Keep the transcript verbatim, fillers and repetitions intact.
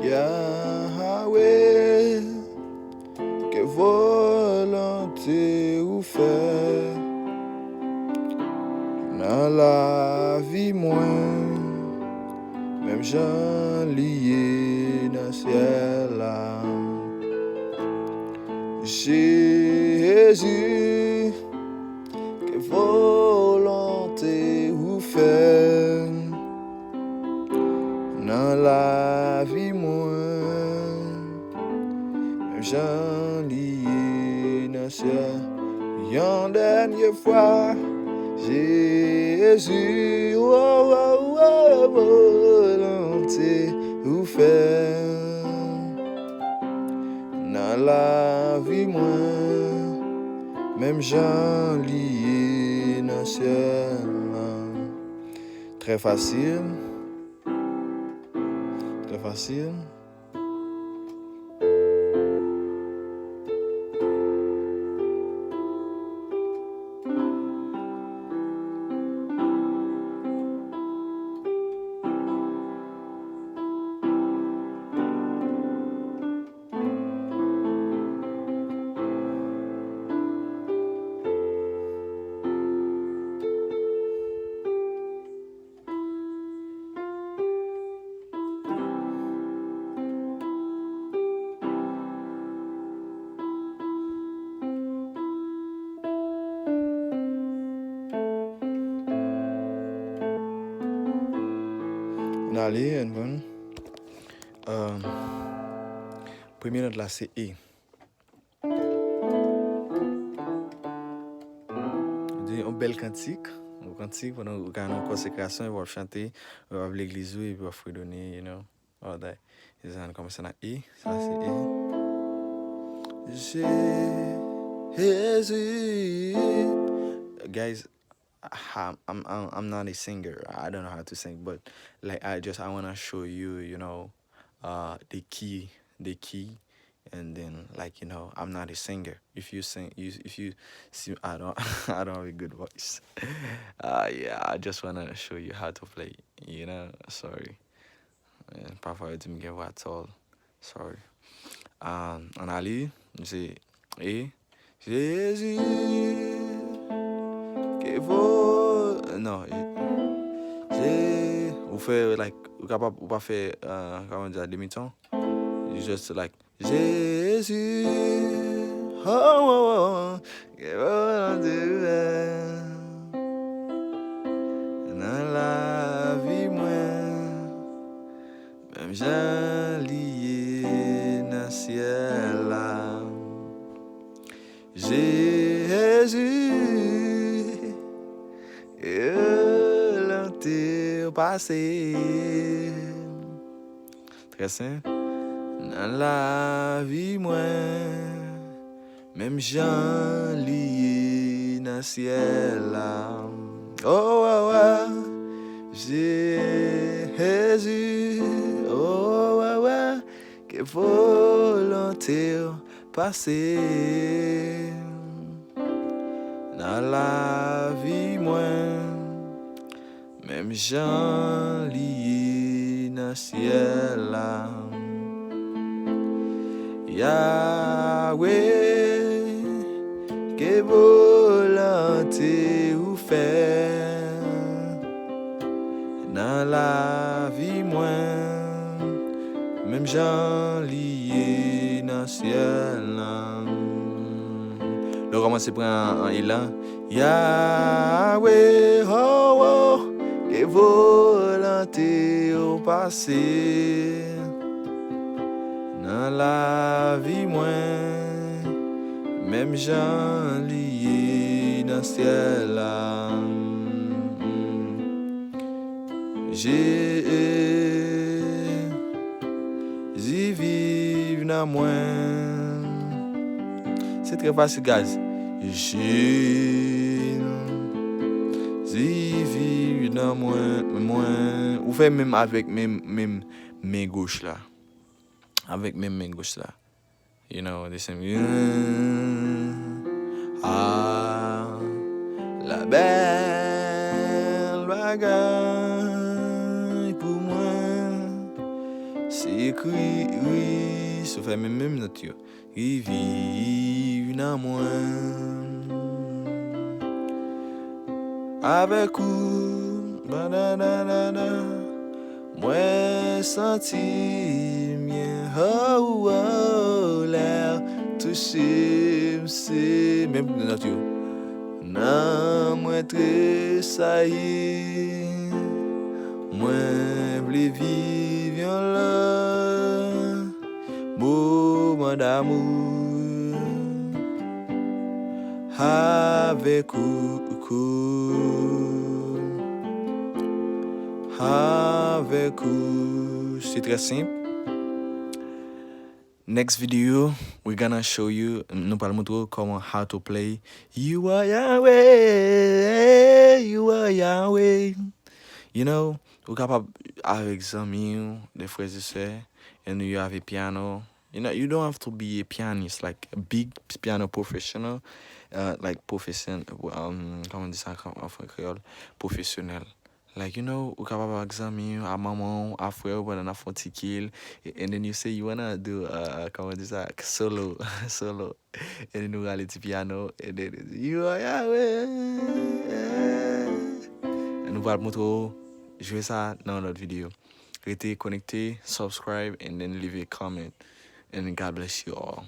Yahweh, ke volonte ou fè nan lavi mwen, menm jan li ye nan syèl la. Jezi, ke volonte ou fè nan lavi mwen, menm jan li ye nan syèl. Yon dènye fwa, Jezi, oh, oh, oh, volonte ou fè nan lavi mwen, menm jan li ye nan syèl la. Trè fasil. Trè fasil. N ale, ann pran. Euh, premye nòt la se E. Di yon bèl kantik, yon kantik pandan w ka nan konsekrasyon, epi w ap chante, epi w ap legliz ou, epi w ap fredone, you know, all that. E sa n kòmanse nan E, sa se E. Jezi. Guys, I'm, I'm, I'm I'm not a singer. I don't know how to sing, but like I just I wanna show you, you know, uh, the key, the key, and then like you know, I'm not a singer. If you sing, you, if you see, I don't, I don't have a good voice. Uh, yeah, I just wanna show you how to play. You know, sorry. Eh, pafwa yo di m gen vwa tòl. Sorry. Um, ann ale, se E. Jezi, ke vo-, non, e, Je-, ou fè, like, ou kapab, ou pa fè, uh, kòman di a, demi ton. You just, like, Jezi, oh, oh, oh, ke volonte ou fè nan lavi mwen, menm jan li ye nan syèl la. Jezi, ke volonte ou pase. Trè senp. Nan lavi mwen, menm jan li ye nan syèl la. Oh, oh, oh, Jezi, oh, oh, oh, ke volonte w pase nan lavi mwen, menm jan li ye nan syèl la. Yahweh, ke volonte ou fè nan lavi mwen, menm jan li ye nan syèl la. Lè w kòmanse pran an elan, Yahweh, oh, oh, ke volonte ou pase nan lavi mwen, menm jan li ye nan syèl la. Jezi viv nan mwen. Se trè fasil, guys. Jezi viv nan mwen, mwen. Ou fè menm avèk menm, menm men goch la. Avèk menm men goch la. You know, this is, ah, la bèl bagay pou mwen. Se ekri, wi, si w fè menm, menm nòt yo. Ki viv nan mwen. Avèk ou, ba-da-da-da-da, mwen santi m byen. Oh, oh, lè w touche m, se menm nòt yo. Nanm mwen tresayi, mwen vle viv yon lòt moman damou avèk ou, avèk ou. Se trè senp. Next video, we gonna show you, nou pral montre w kòman how to play You Are Yahweh, You Are Yahweh. You know, ou kapab avèk zanmi w, de frè e sè, and you have a piano. You know, you don't have to be a pianist, like a big piano professional, uh, like profession, um, kòman di sa an kreyòl? Pwofesyonèl. Like, you know, ou kapab ak zanmi w, a manman w, a frè w, pandan n ap fè yon ti kil, and then you say you wanna do, uh, kòman di sa, solo, solo. And then ou rale ti piano, and then You Are Yahweh. Nou pral montre w jwe sa nan yon lòt videyo. Rete konekte, subscribe, and then leave a comment. And God bless you all.